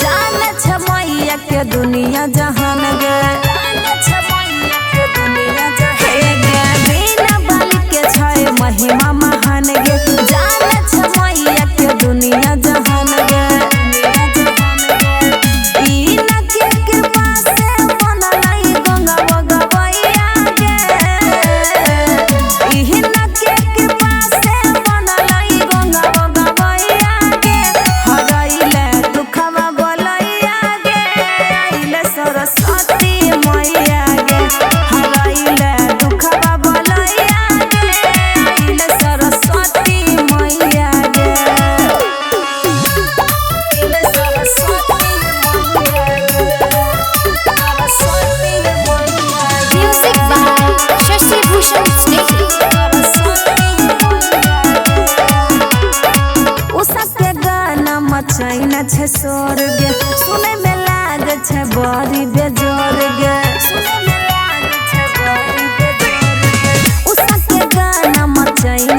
जान छ मैया के दुनिया जहान गे, हे गे बिना बल के छै महिमा महान गे, जान छ मैया के दुनिया जहान गे। ई न के कृपा से बनलै गंगा गवैया गे, ई न के कृपा से बनलै गंगा गवैया गे, हरैले दुखवा बोलैया गे, आइले सरस्वती मैया गे, हरैले दुखवा बोलैया गे, आइले सरस्वती मैया गे, आइले सरस्वती मैया गे, सरस्वती मैया गे। Music by Shashi Bhushan Snehi. Usha के गाना मचैन छै स्वर्ग गे, सुनै में लाग छै बड़ी बेजोर गे, सुनै में लाग छै बड़ी बेजोर गे। उषा के गाना मचैन